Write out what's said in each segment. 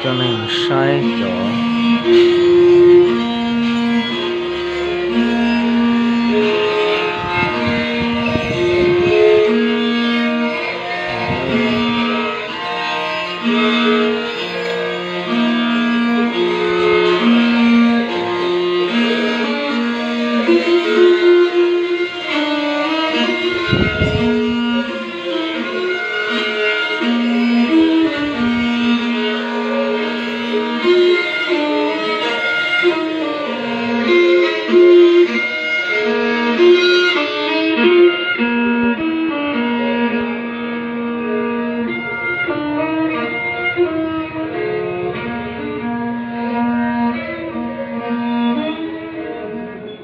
Coj nej mus saib cov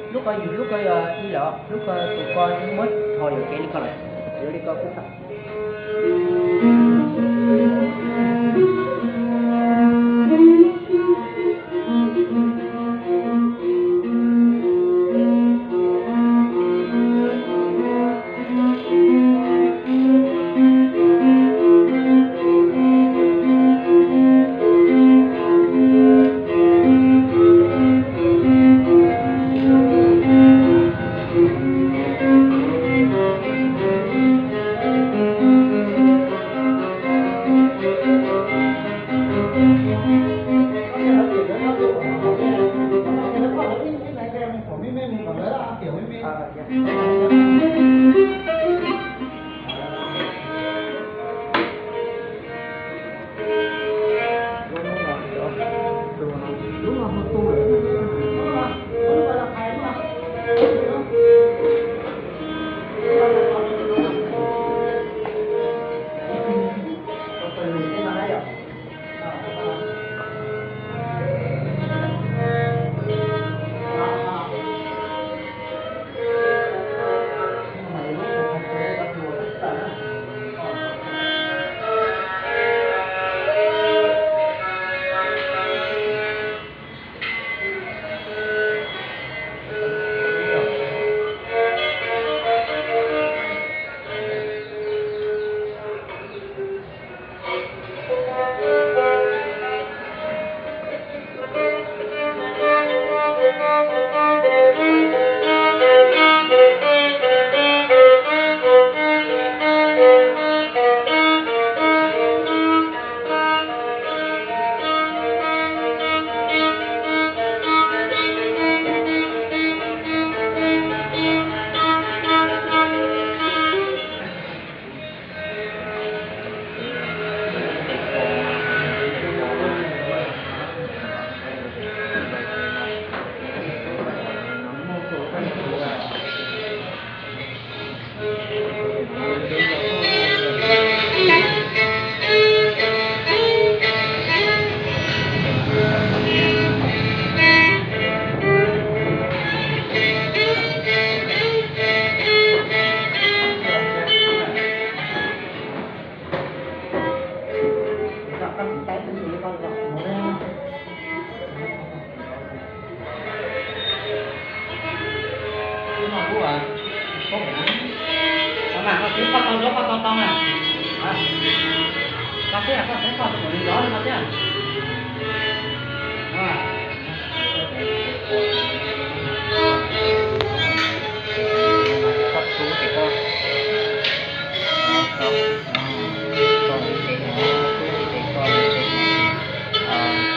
Lub ko yus lub ko yog ib los lub ko tus ko muab tho yuam kev li ko lawm, yuav li ko kuj tau.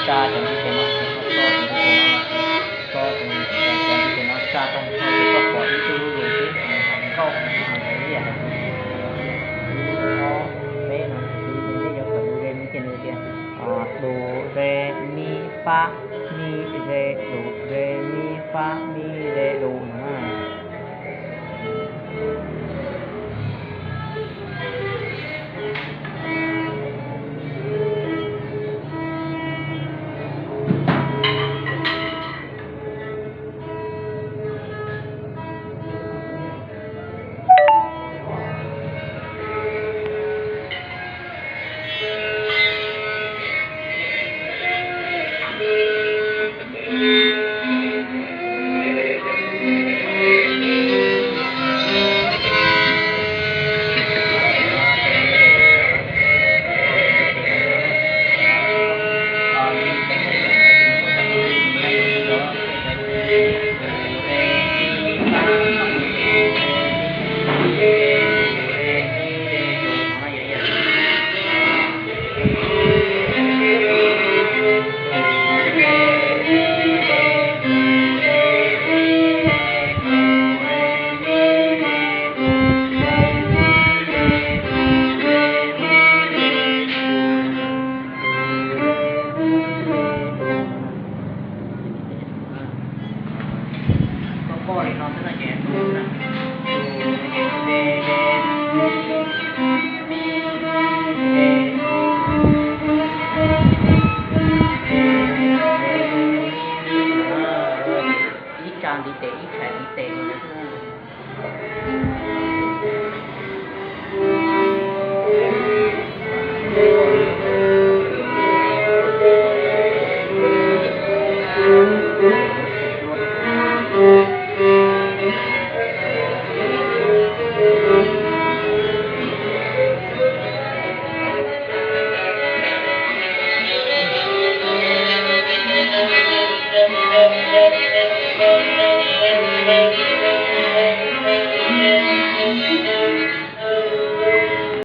Tsa cov ntiv tes no, tso cov ntiv tes no, tsa tag nrho ces koj pom ib tug lub lus xwb, hais nkauj hais li no ntawd ib yam li lub ob peb no, ces yuav kom do re mi ces nws tias do re mi fa.